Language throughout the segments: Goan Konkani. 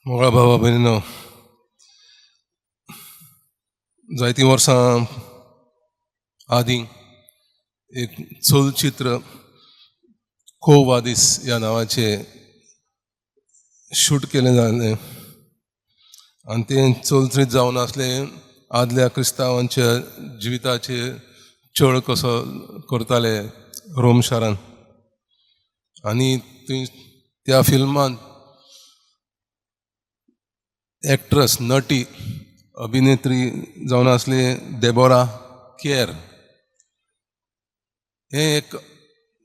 मोगाळ भावा भयणीनो, जायतीं वर्सां आदीं एक चलचित्र को वादीस ह्या नांवाचें शूट केलें जालें आनी तें चलचित्र जावन आसलें आदल्या क्रिस्तांवांच्या जिविताचेर छळ कसो करताले रोम शारान. आनी थंय त्या फिल्मांत एक्ट्रस, नटी, अभिनेत्री जावन आसली देबोरा केर. हें एक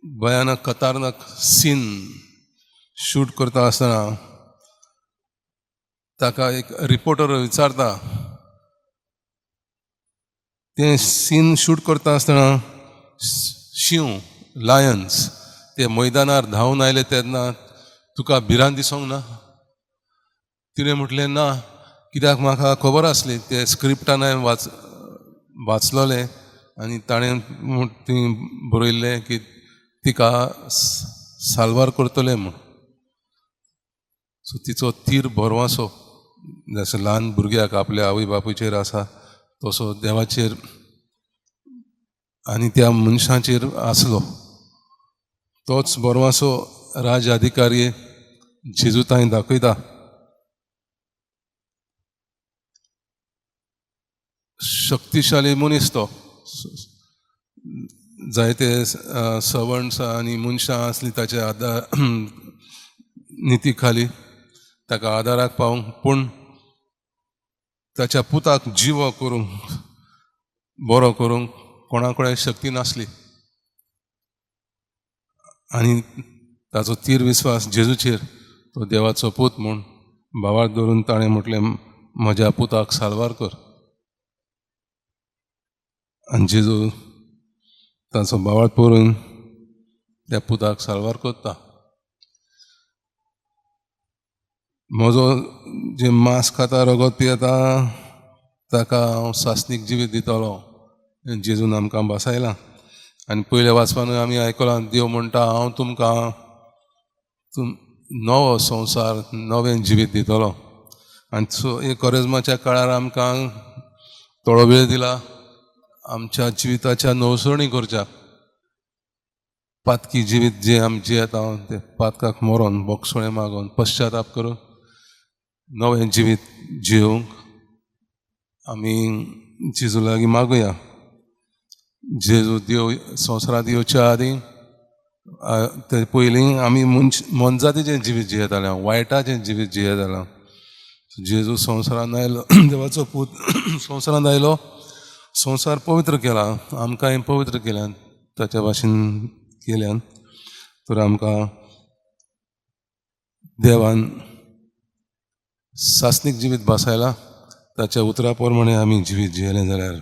भयानक खतरनाक सीन शूट करता आसतना ताका एक रिपोर्टर विचारता, तें सीन शूट करता आसतना शींव, लायन्स ते मैदानार धांवन आयले तेन्ना तुका भिरांत दिसोंक ना? तिणें म्हटलें ना, कित्याक म्हाका खबर आसली ते स्क्रिप्टान हांवें वाचलोलें आनी ताणें थंय बरयल्लें की तिका साल्वार करतले म्हूण. सो तिचो तीर भरवासो जसो ल्हान भुरग्याक आपल्या आवय बापूयचेर आसा तसो देवाचेर आनी त्या मनशाचेर आसलो. तोच भरवासो राज अधिकारी जेजू तांय दाखयता. शक्तिशाली मनीस तो, जायते सवण्स आनी मनशां आसलीं ताच्या आदार निती खाली ताका आदाराक पावूंक, पूण ताच्या पुताक जिवो करूंक, बरो करूंक कोणा कडेन शक्ती नासली. आनी ताचो तीर विस्वास जेजूचेर, तो देवाचो पूत म्हूण भावार्थ धरून ताणें म्हटलें, म्हज्या पुताक साल्वार कर. आनी जेजू ताचो भावार्थ पळोवन त्या पुताक साल्वार करता. म्हजो जे मांस खाता, रगत पियेता ताका हांव सासणीक जिवीत दितलो, जेजून आमकां भासायलां. आनी पयल्या वाचपानूय आमी आयकलां, देव म्हणटा हांव तुमकां नवो संवसार, नवें जिवीत दितलो. आनी सो हे कोरेज्माच्या काळार आमकां थोडो वेळ दिला आमच्या जिविताच्या नवसरणी करच्या. पातकी जिवीत जें आमी जियेता तें पातकाक मरोन, बोगसोणें मागोन, पश्चाताप करून नवें जिवीत जियोवंक आमी जेजू लागीं मागुया. जेजू देव संवसारांत येवच्या आदीं, ते पयलीं आमी मनजातीचें जिवीत जियेताले, वायटाचें जिवीत जियेताले. जेजू संवसारांत आयलो, देवाचो पूत संवसारांत आयलो, संवसार पवित्र केला, आमकांय पवित्र केल्यान, ताच्या भाशेन केल्यान तर आमकां देवान सासणीक जिवीत भासायला. ताच्या उतरा प्रमाणे आमी जिवीत जियेलें जाल्यार